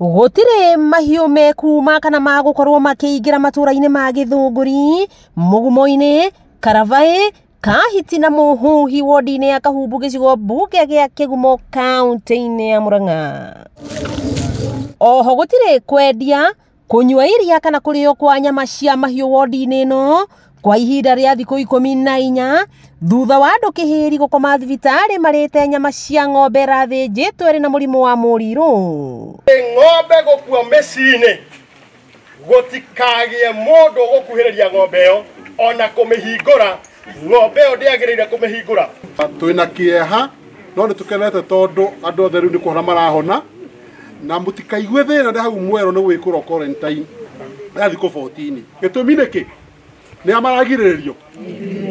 Gũtirĩ mahiũ mekuma kana magũkorwo makĩingĩra matũra-inĩ ma Gĩthũngũri, Mũgumo-inĩ, Karavaĩ, Kahiti na Mũhuhi wodi-inĩ ya Kahumbu gĩcigo mbunge gĩa Kĩgumo kaunti-inĩ ya Murang'a. Oho gũtirĩ kwendia, kũnyua iria kana kũrĩo kwa nyama cia mahiũ wodi-inĩ ĩno kwa ihinda rĩa thikũ 14 thutha wa andũ kĩhĩri gũkoma thibitarĩ marĩte nyama cia ng'ombe ĩrathĩnjĩtwo ĩrĩ na mũrimũ wa mũrirũ. Ng'ombe gũkua mĩciĩ-inĩ gũtikagĩe mũndũ ũgũkuhĩrĩria ng'ombe ĩyo ona kũmĩhingũra. Ng'ombe ĩyo ndĩagĩrĩire kũmĩhingũra. Twĩna kĩeha no nĩ tũkenete tondũ andũ othe rĩu nĩ kũhona marahona na mũtikaigue thĩna nĩ hau mwerũ nĩ gwĩkũrwo quarantine ya thikũ 14. Gĩtũmi nĩ kĩ? Nĩ a maragirĩrĩrio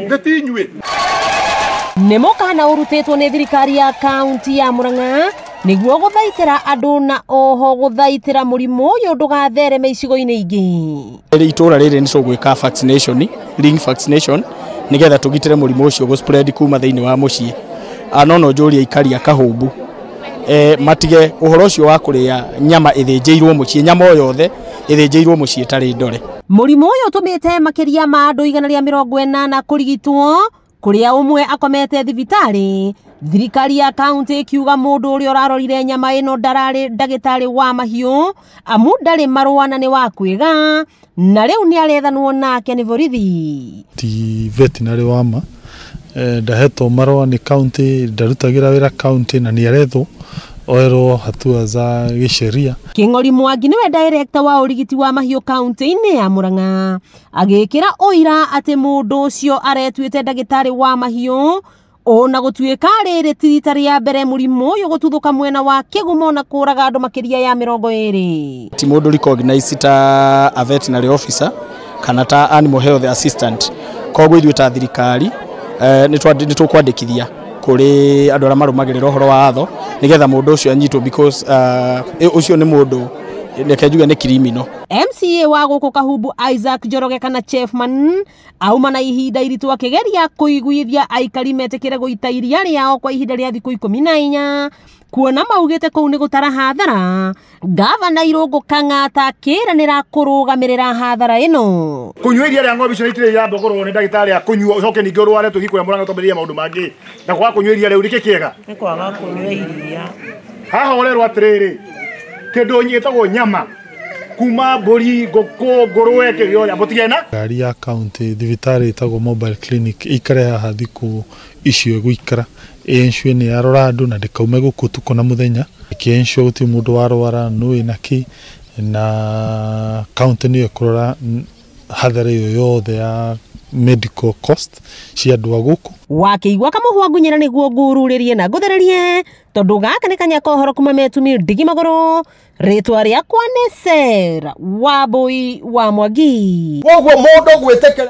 nĩ ti inyuĩ. Nĩ mũkana ũrutĩtwo nĩ thirikari ya kaunti ya Murang'a nĩguo gũthaitĩra andũ na oho gũthaitĩra mũrimũ ũyũ ndũgathereme icigo-inĩ ingĩ. Itũra rĩrĩ nĩ tũgwĩka vaccination, ring vaccination nĩgetha tũgitĩre mũrimũ ũcio gũ spread kuma thĩinĩ wa mũciĩ. No no njũrie aikari a Kahumbu matige ũhoro ũcio wa kũrĩa nyama ĩthĩnjĩirwo mũciĩ, nyama o yothe ĩthĩnjĩirwo mũciĩ ĩtarĩ ndore. Mũrimũ ũyũ ũtũmĩte makĩria ma andũ 180 kũrigitwo kũrĩa ũmwe akomete thibitarĩ. Thirikari ya kaunti ĩkiuga mũndũ ũrĩa ũrarorire nyama ĩno ndararĩ ndagĩtarĩ wa mahiũ amu ndarĩ marũa na nĩ wa kwĩga na rĩu nĩ arethanwo nake nĩ borithi. Ti veterinary wa ma ndahetwo marũa nĩ kaunti, ndarutagĩra wĩra kaunti na nĩ arethwo oerwo hatua za gĩsheria. Kĩng'ori Mwangi nĩwe director wa ũrigiti wa mahiũ kaunti-inĩ ya Murang'a agĩkĩra ũira atĩ mũndũ ũcio aretuĩte ndagĩtarĩ wa mahiũ ona gũtuĩka rĩrĩ ti rita rĩa mbere mũrimũ ũyũ gũtuthũka mwena wa Kĩgumo na kũraga andũ makĩria ya 20. Ti mũndũ recognized ta a veterinary officer kana ta animal health assistant, koguo ithuĩ ta thirikari nĩ tũkwandĩkithia kũrĩ andũ arĩa marũmagĩrĩra ũhoro wa watho nĩgetha mũndũ ũcio anyitwo because ũcio nĩ mũndũ reke njuge nĩ criminal. MCA wa gũkũ Kahumbu Isaac Njoroge kana Chefman auma na ihinda iritũ akĩgeria kũiguithia aikari metĩkĩre gũita iria rĩao kwa ihinda rĩa thikũ 14 kuona maugĩte kũu nĩ gũtara hathara. Gavana Irũngũ Kang'ata akĩranĩra kũrũgamĩrĩra hathara ĩno. Kũnyua iria rĩa ng'ombe icio itirĩ irambũgũrwo nĩ ndagĩtarĩ akũnyua ũcoke ningĩ ũrware tũthiĩ kũrĩa Murang'a twambĩrĩrie maũndũ mangĩ na kwaga kũnyua iria rĩu nĩkĩ kĩega? Nĩ kwaga kũnyua iria. Haha ũrerwo atĩrĩrĩ, kĩndũ gĩtagwo nyama kuma mbũri, ngũkũ, ngũrũwe, kĩrĩa mũtigena. Ngari ya kaunti thibitarĩ ĩtagwo mobile clinic ĩikare haha thikũ icio ĩgũikara ensure nĩ yarora andũ na ndĩkaume gũkũ ũtukũ na mũthenya, ĩkĩensure gũtirĩ mũndũ warwara nũĩ na kĩ, na kaunti nĩyo ĩkũrora hathara ĩyo yothe ya medical cost cia andũ a gũkũ. Wakĩigua kamũhwa ngunyĩra nĩguo ngururĩrie na ngũthererie tondũ gaka nĩ kanya ka ũhoro kuma metumi ndigi magũrũ. Rĩtwa rĩakwa nĩ Sarah Wambui wa Mwangi. Koguo mũndũ gwĩtĩkĩra